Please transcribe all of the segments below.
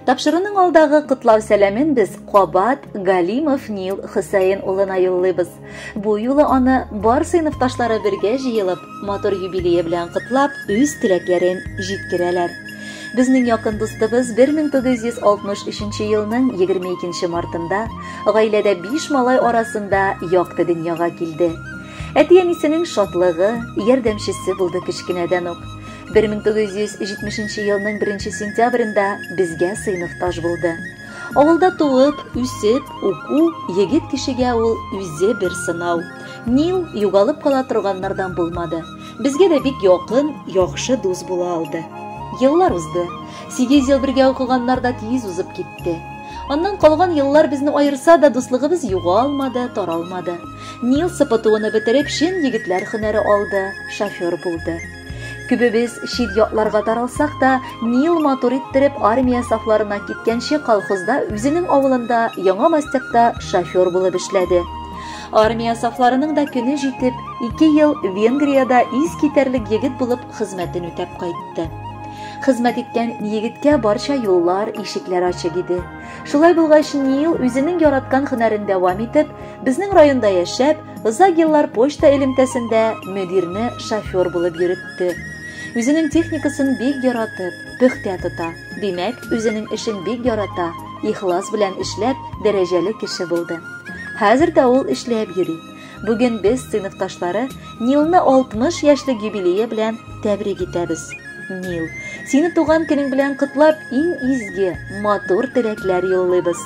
Тапшыруның алдагы котлау сәламен без кабат Галимов Нил Хөсәен улына юллыйбыз. Бу юлы аны бар сыйныфташлары бергә җыелып, матур юбилее белән котлап, үз теләкләрен җиткерәләр. Безнең якын дустыбыз 1963 елның 22 мартында гаиләдә биш малай арасында якты дөньяга килде. Әти-әнисенең шатлыгы, ярдәмчесе булды кечкенәдән үк. 1970 елның 1 сентябрендә безгә сыйныфташ булды. Авылда туып, үсеп, уку егет кешегә ул үзе бер сынау. Нил югалып кала торганнардан булмады. Безгә дә бик якын, яхшы дус була алды. Еллар узды. 8 ел бергә укыганнар да тиз узып китте. Аннан калган еллар безне аерса да, дуслыгыбыз югалмады, таралмады. Нил СПТУны бетереп, чын егетләр һөнәре алды, шофер булды. Күбебез чит якларга таралсак та, Нил матур иттереп армия сафларына киткәнче колхозда үзенең авылында Яңа Мастякта шофер булып эшләде. Армия сафларының да көне җитеп, 2 ел Венгриядә искитәрлек егет булып хезмәтен үтәп кайтты. Хезмәт иткән егеткә барча юллар, ишекләр ачык иде. Шулай булгач, Нил үзенең яраткан һөнәрен дәвам итеп, безнең районда яшәп, озак еллар почта элемтәсендә мөдирне шофер булып йөртте. Үзенең техникасын бик яратып, пөхтә тота. Димәк, үзенең эшен бик ярата, ихлас белән эшләп, дәрәҗәле кеше булды. Хәзер дә ул эшләп йөри. Бүген без сыйныфташлары Нилны 60 яшьлек юбилее белән тәбрик итәбез. Нил, сине туган көнең белән котлап, иң изге, матур теләкләр юллыйбыз.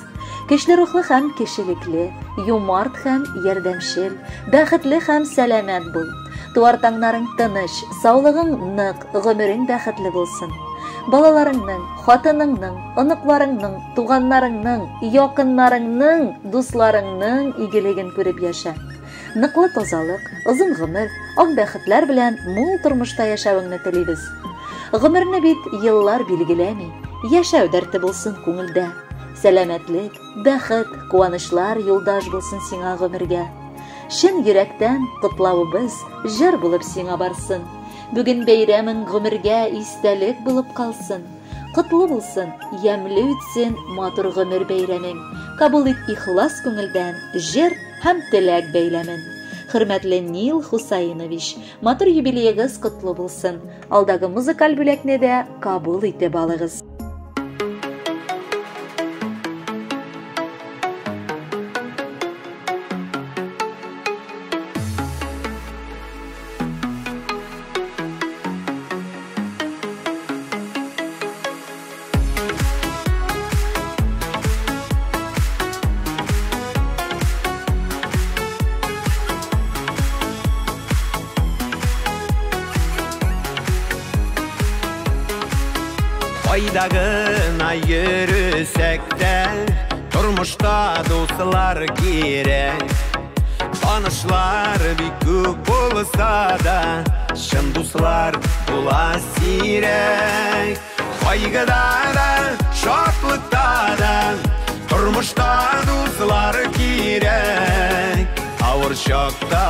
Көчле рухлы һәм кешелекле, юмарт һәм ярдәмчел, бәхетле һәм сәламәт бул. Туар таңнарың тыныч, саулыгың нык, гомерең бәхетле булсын. Балаларыңның, хатыныңның, оныкларыңның, туганнарыңның, якыннарыңның, дусларыңның игелеген күреп яшә. Ныклы тазалык, озын гомер, ак бәхетләр белән мул тормышта яшәвеңне телибез. Гомерне бит еллар билгеләми, яшәү дәрте булсын күңелдә. Сәламәтлек, бәхет, куанычлар юлдаш булсын сиңа гомергә. Чын йөрәктән котлавыбыз җыр булып сиңа барсын. Бүген бәйрәмең гомергә истәлек булып калсын. Котлы булсын, ямьле үтсен матур гомер бәйрәмең. Кабул ит ихлас күңелдән җыр һәм теләк бәйләмен. Хөрмәтле Нил Хусаинович, матур юбилеегыз котлы булсын. Алдагы музыкаль бүләкне дә кабул итеп алыгыз. Кайда гына йөресәк тә, тормышта дуслар кирәк. Танышлар бик күп булса да, чын дуслар була сирәк. Кайгыда да, шатлыкта да, тормышта дуслар кирәк. Авыр чакта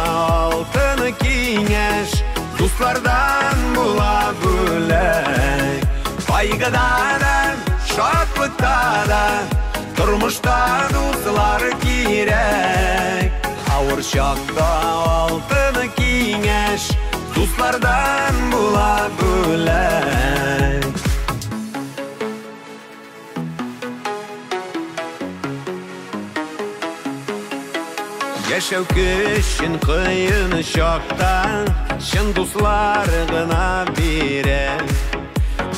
алтын киңәш, дуслардан була бүләк. Кайгыда да, шатлыкта да, тормышта дуслар кирәк. Авыр чакта алтын киңәш, дуслардан була бүләк. Яшәү көчен кыен чакта, чын дуслар гына бирә.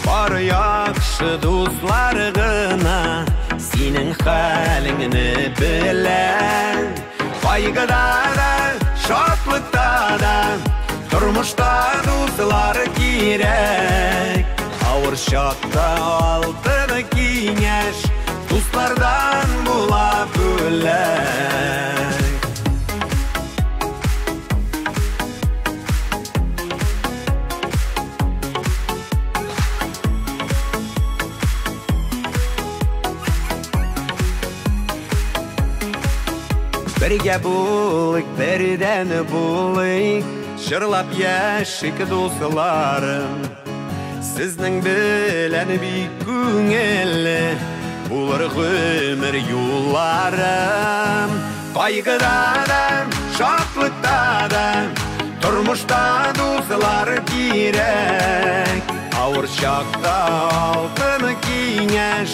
Бар яхшы дуслар гына синең хәлеңне белә. Кайгыда да, шатлыкта да, тормышта дуслар кирәк. Авыр чакта алтын киңәш, дуслардан була бүләк. Бергә булыйк, бердән булыйк, җырлап яшик дусларым. Сезнең белән бик күңелле, Булыр гомер юлларым. Кайгыда да, шатлыкта да, тормышта дуслар кирәк. Авыр чакта алтын киңәш,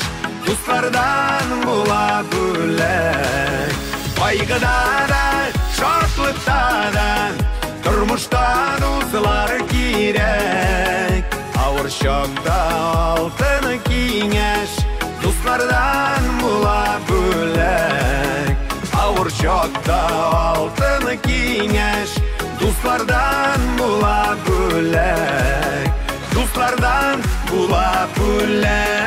дуслардан була бүләк. Кайгыда да, шатлыкта да, тормышта дуслар кирәк. Авыр чакта алтын киңәш, дуслардан була бүләк. Авыр чакта алтын киңәш, дуслардан була бүләк. Дуслардан була бүләк.